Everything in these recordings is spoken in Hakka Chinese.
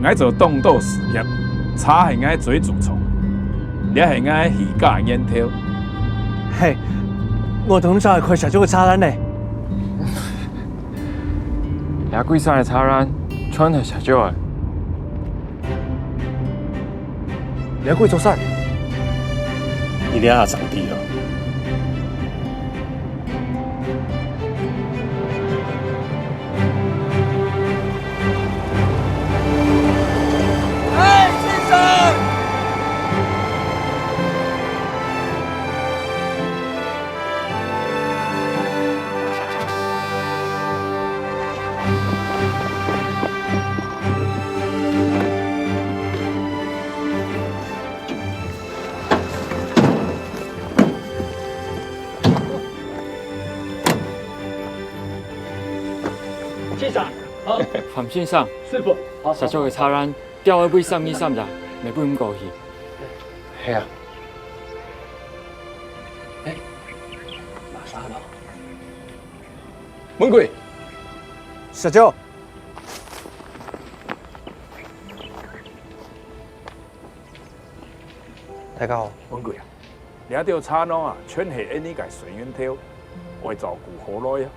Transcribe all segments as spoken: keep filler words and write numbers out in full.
𠊎做當多事業，車係𠊎最注重，這係𠊎起家个源頭。嘿，𠊎當想愛開社長个車單呢。這歸山个車單，全係社長个。這歸座山，你這下上帝了。 先生，好。范先生，师傅，好，社長个車單，吊在位三二三站，袂分毋過去。係啊。哎，馬上了。文貴，社長。 大家好。文貴啊，這兜車輛啊，全係𠊎俚个水源頭，愛照顧好來啊。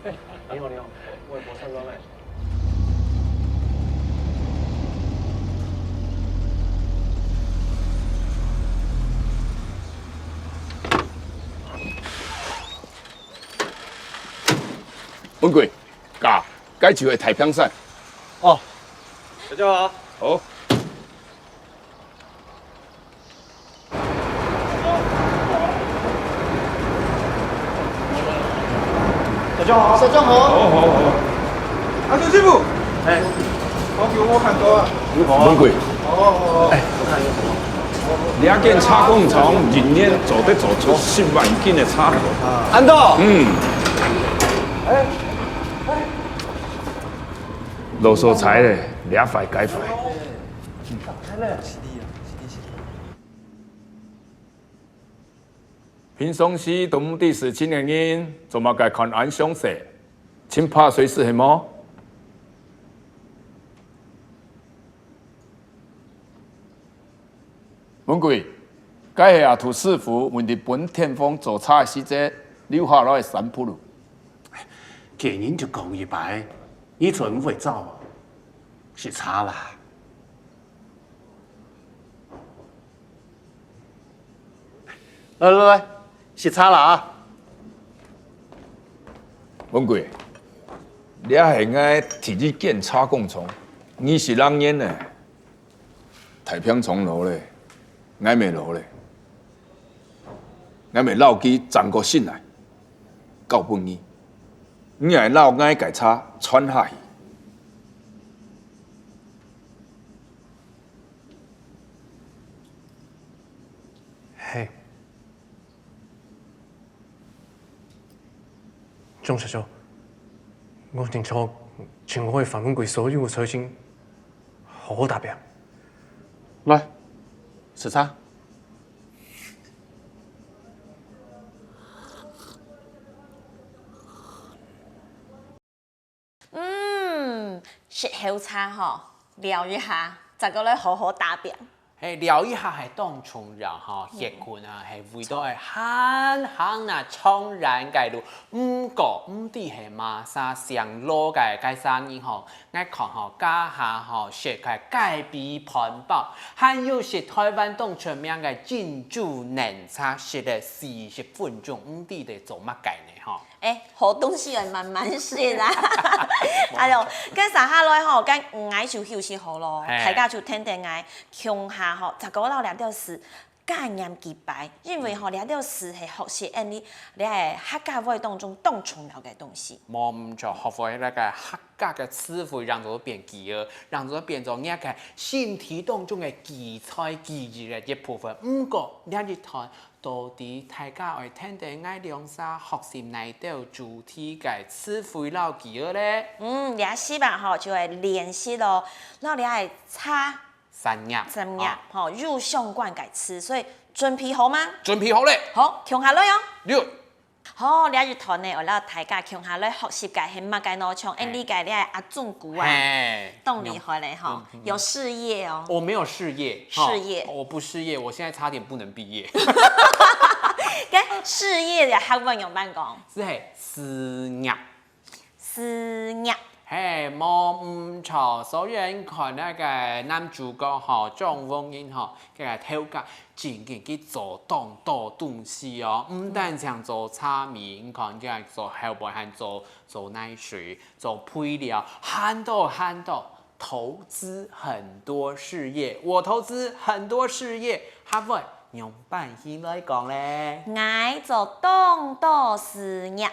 哎，你好，你好，我係無相干个。文貴，該，該就係太平山。哦，大家好。好。 社長好。社長好。好，好，好。啊，孫師傅。哎。好久無看到啊。你好啊。文貴。哦，哦，哦。哎，我看一下什麼。這間車工廠一年做得做出十萬斤个車貨。恁多？嗯。哎，哎。老素材咧，這壞該壞。嗯。 平常時都毋知事情个人，做麼个看恁詳細？尋怕衰事係無？文貴，該係阿土師傅為日本天皇做車个時節留下來个sample。見人就講一擺，你全毋會走啊？食茶啦。 來來來，食茶啦啊！文貴，這係𠊎第一間車工廠，二十零年呢。太平廠老咧，𠊎乜老咧。𠊎乜摎佢爭過身來，交分你，你愛摎𠊎个車傳下去。 嘿，鍾社長，𠊎定著盡會還分佢所有个財產，好好打拚。來，食茶。 嗯，食口茶吼，尞一下，再過來好好打拚。嘿，尞一下係當重要吼，歇睏啊，係為著會行行啊長遠个路。毋過，毋知係麼儕姓羅个該儕人吼，𠊎看吼，這下吼，食个雞髀飯包，還有食臺灣當出名个珍珠奶茶，食了四十分鐘，毋知在做麼个呢吼。 哎，好東西愛慢慢食啊。哎喲，該續下來吼，該𠊎就休息好咯，嘿。大家就跈等𠊎共下吼，再過摎這兜詞加唸幾擺，因為吼，這兜詞係學習恁呢，這係客家話當中當重要个東西。無毋著，學會這個客家个詞彙，讓佢變記憶，讓佢變做𠊎个身體當中个記載、記憶个一部分。毋過，這一段 到底大家愛跈等𠊎兩儕學習哪兜主題个詞彙摎句仔咧？嗯，這四擺吼就愛練習咯，摎這个茶、產業，產業吼有相關个詞，所以準備好嗎？準備好咧。好，共下來哦。六。好，這一段呢，𠊎摎大家共下來學習个係麼个呢？像恁呢个這阿忠牯啊，嘿，當厲害咧吼，嗯，嗯，嗯。有事業哦。我沒有事業，哈，事業。我不事業，我現在差點不能畢業。該事業个客話仰般講？係，事業。事業。嘿，無毋著，所以你看該个男主角吼，張豐毅吼，該个頭家 正經佢做當多東西哦，毋單淨做茶米，你看佢還做後背還做做奶水、做肥料，還多還多，投資很多事業，我投資很多事業，客話仰般形來講咧？𠊎做當多事業。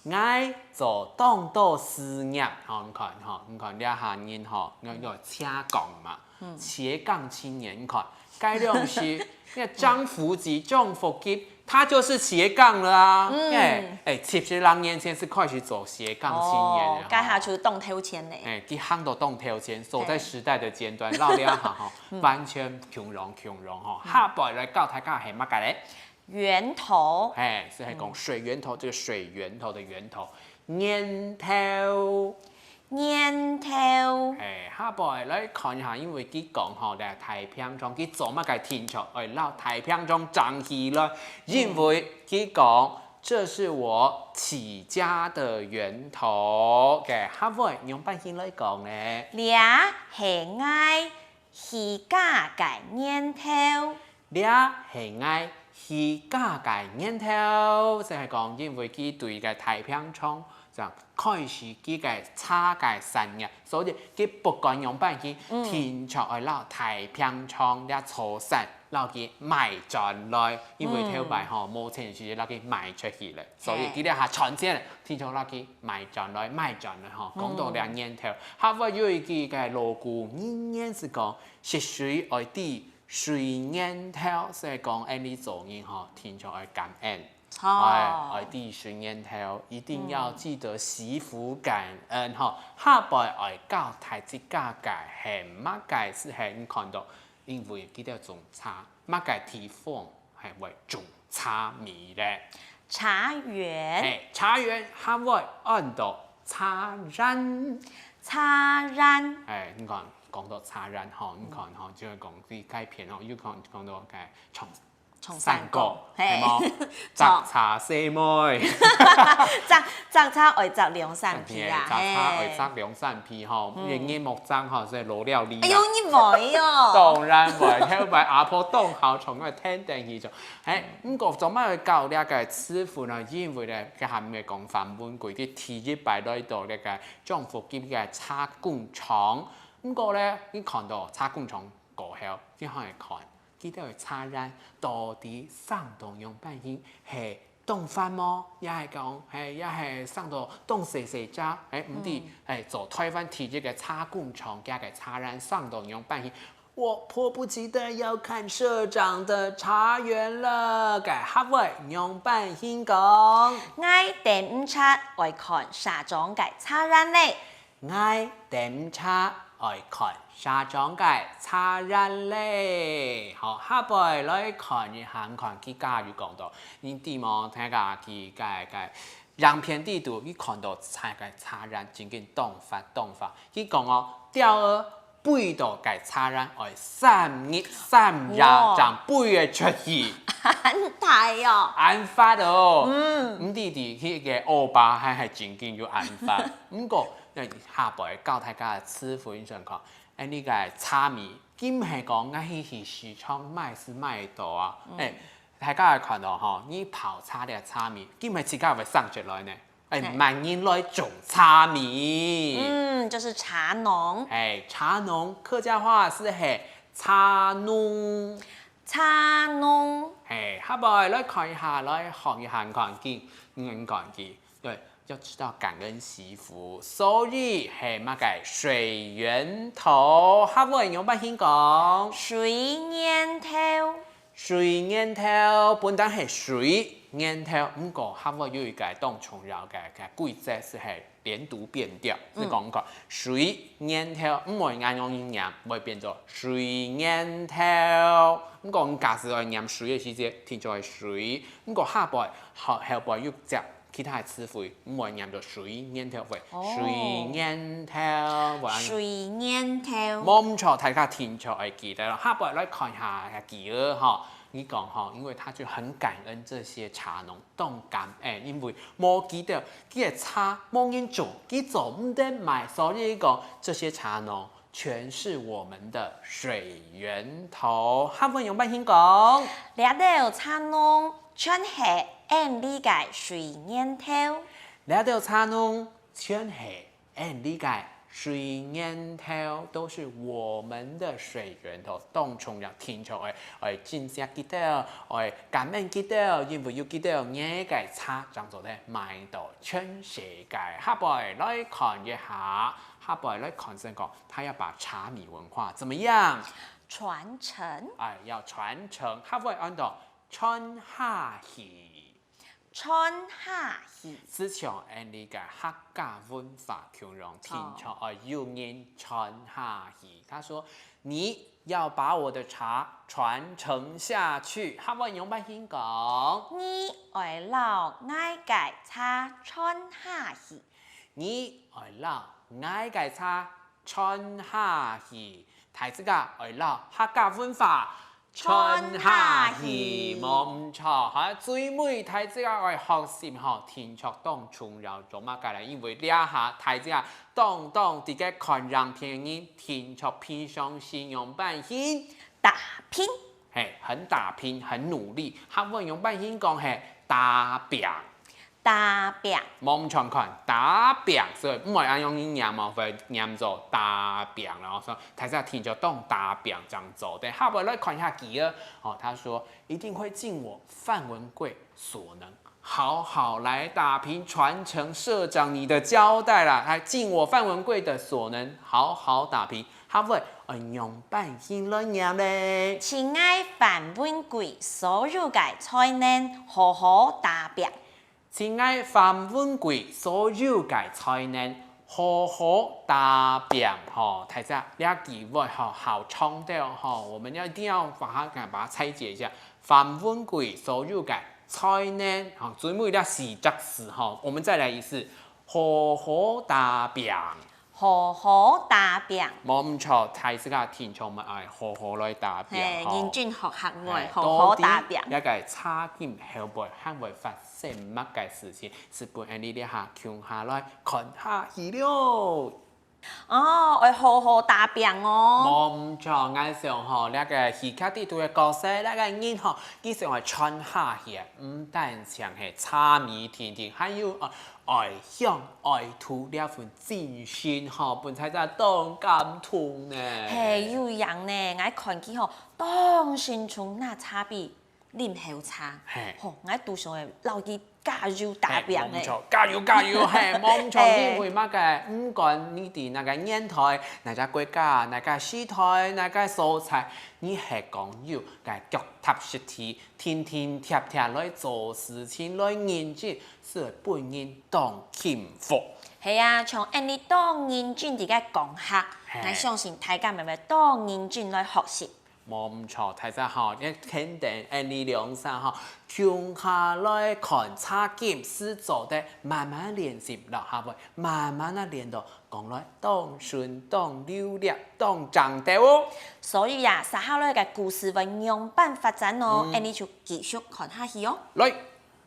𠊎做當多事業，吼，你看吼，你看這下人吼，愛愛斜槓嘛，斜槓青年，你看，該量時，該張福吉、張福吉，他就是斜槓了啊。嗯。哎，哎，七十零年前是開始做斜槓青年的，哦，該下就當頭前呢。哎，佢行到當頭前，走在時代的尖端，嘿。到這下吼，完全共樣共樣吼。下擺來教大家係麼个咧？ 源頭。嘿，係講水源頭，這個水源頭的源頭，源頭。源頭。嘿，下擺來看一下，因為佢講吼，在太平庄，佢做麼个定著愛摎太平庄爭起來，因為佢講，這是我起家的源頭。OK，下擺仰般形來講呢？這係𠊎起家个源頭。 這係𠊎起家个源頭，就係講因為佢對个太平庄，正開始佢个茶个產業，所以佢不管仰般去，定著愛摎太平庄這座山摎佢買轉來，因為頭擺吼，無錢時節摎佢賣出去了，所以佢這下賺錢了，定著摎佢買轉來，賣轉來吼，講到這源頭，客話有一句个老古人言係講，食水愛知 水源頭，所以講，恁呢做人吼，定著愛感恩。著。愛，愛知水源頭，一定要記得惜福感恩吼。下擺愛教大自家个係麼个事係你看到，因為佢兜種茶，麼个地方係會種茶米咧？茶園。嘿，茶園，客話安到茶園。茶園。哎，你看，講到茶園吼，你看吼，就會講這該片吼，有可能講到該唱唱山歌，山歌，嘿。係無？摘茶細妹。摘，摘茶愛摘兩三皮啊，嘿，摘茶愛摘兩三皮吼，嗯。人家目摘吼，所以老了哩啦。哎喲，你會哦。當然會，後擺阿婆當好，從該天頂去做。嘿，毋過做麼个教這个詞彙呢？因為呢，佢下面講范文貴，佢第一擺來到這个張福吉个茶工廠。毋過呢，你看到茶工廠過後，你還會看 佢兜个茶園到底生到仰般形，係當闊無？也係講，係，也係生到當細細隻，係，毋知，嗯。係，做臺灣第一个茶工廠，佢个茶園生到仰般形。我迫不及待要看社長的茶園了，該客話仰般形講？𠊎等毋掣愛看社長个茶園咧。 𠊎等毋掣愛看社長个茶園咧。好，下擺來看一下，看佢加有講到，你知無？大家佢个个影片底肚，佢看到茶个茶園正經當闊當闊。佢講哦，鳥仔飛到个茶園愛三日三夜哇。正飛得出去。恁大哦。恁闊哦。嗯。毋知知佢个歐巴還係正經有恁闊。毋過 該下擺教大家个詞彙，你想看，哎，你个茶米，佢毋係講𠊎去去市場買就買得到啊。嗯。哎，大家會看到吼，你泡茶个茶米，佢毋係自家會生出來呢。哎，嘿。麼人來種茶米？嗯，就是茶農。哎，茶農，客家話係係茶農。茶農。嘿，下擺來看一下，來學一下，你看，佢，你看佢，對。 要知道感恩惜福，所以係麼个水源頭，客話仰般形講？水源頭。水源頭，本旦係水，源頭，毋過客話有一個當重要个个規則係係連讀變調，係講講水源頭，毋會恁樣音唸，會變做水源頭。毋過假使愛唸水个時節，定著係水，毋過下背後後背又接其他个詞彙，毋會唸做水源頭，會水源頭，會恁樣。水源頭。無毋著，大家定著愛記得囉。下背來看一下句仔吼，你講吼，因為他就很感恩這些茶農。 當感恩，因為無佢兜，佢个茶無人種，佢做毋得賣，所以講這些茶農全是我們的水源頭。客話仰般形講？這兜茶農全係𫣆俚个水源頭。這兜茶農全係 𫣆俚个水源頭，都是我們的水源頭，當重要，定著愛愛珍惜佢兜，愛感恩佢兜，因為有佢兜，𠊎个茶正做得賣到全世界。下背來看一下，下背來看先講，他要把茶米文化怎麼樣？傳承。哎，要傳承，客話安到傳下去。 傳下去。就像𫣆俚个客家文化共樣，定著愛有人傳下去。他說：「你要把我的茶傳承下去。」客話仰般形講？你愛摎𠊎个茶傳下去。你愛摎𠊎个茶傳下去。大自家愛摎客家文化 傳下去，無毋著。哈，最尾大自家愛學習吼，定著當重要，做麼个呢？因為這下大自家當當在該看影片个人，定著平常時仰般形？打拼。嘿，很打拼，很努力。客話仰般形講係打拚。 打拚。無毋著看，打拚，所以毋會恁樣去唸哦，會唸做打拚囉。所以大自家定著當打拚正做得。下背來看一下句仔，哦，他說：「一定會盡我范文貴所能，好好來打拼，傳承社長你的交代啦。」來，盡我范文貴的所能，好好打拼。客話愛仰般形來唸呢？盡𠊎范文貴所有个才能，好好打拚。 盡𠊎范文貴所有个才能，好好打拚吼。大自家這句話吼，好長个吼，我們要一定要把它，把它拆解一下。范文貴所有个才能，好，最尾這四隻字吼，我們再來一次，好好打拚。 好好打拚。無毋著，大自家定著嘛愛好好來打拚吼。嘿，認真學客話，嘿，好好打拚。到底這个茶金後背還會發生麼个事情，就分𫣆俚這下共下來看下去了。哦，愛好好打拚哦。無毋著，𠊎想吼，這个戲劇裡肚个角色，這个人吼，佢想愛傳下去，毋單淨係茶米定定，還有，呃， 愛鄉愛土這份精神吼，分大自家當感動呢。嘿，有影呢，𠊎看佢吼，當興沖拿茶杯啉口茶。嘿。吼，𠊎都想愛摎佢加油打拚呢。嘿，無毋著，加油加油，嘿，無毋著，嘿。因為麼个？毋管你在哪个年代、哪个國家、哪个時代、哪个所在，你係講有个腳踏實地， 定定貼貼來做事情，來認真，就會分人當欽服。係啊，像𫣆俚當認真在該講客，嘿。𠊎相信大家乜會當認真來學習。無毋著，大自家吼，你肯定𫣆俚兩儕吼，共下來看茶金就做得慢慢練習，落下會慢慢仔練到 講來當順、當流利、當正兜哦。所以啊，接下來个故事會仰般發展哦，嗯。𫣆俚就繼續看下去哦。來，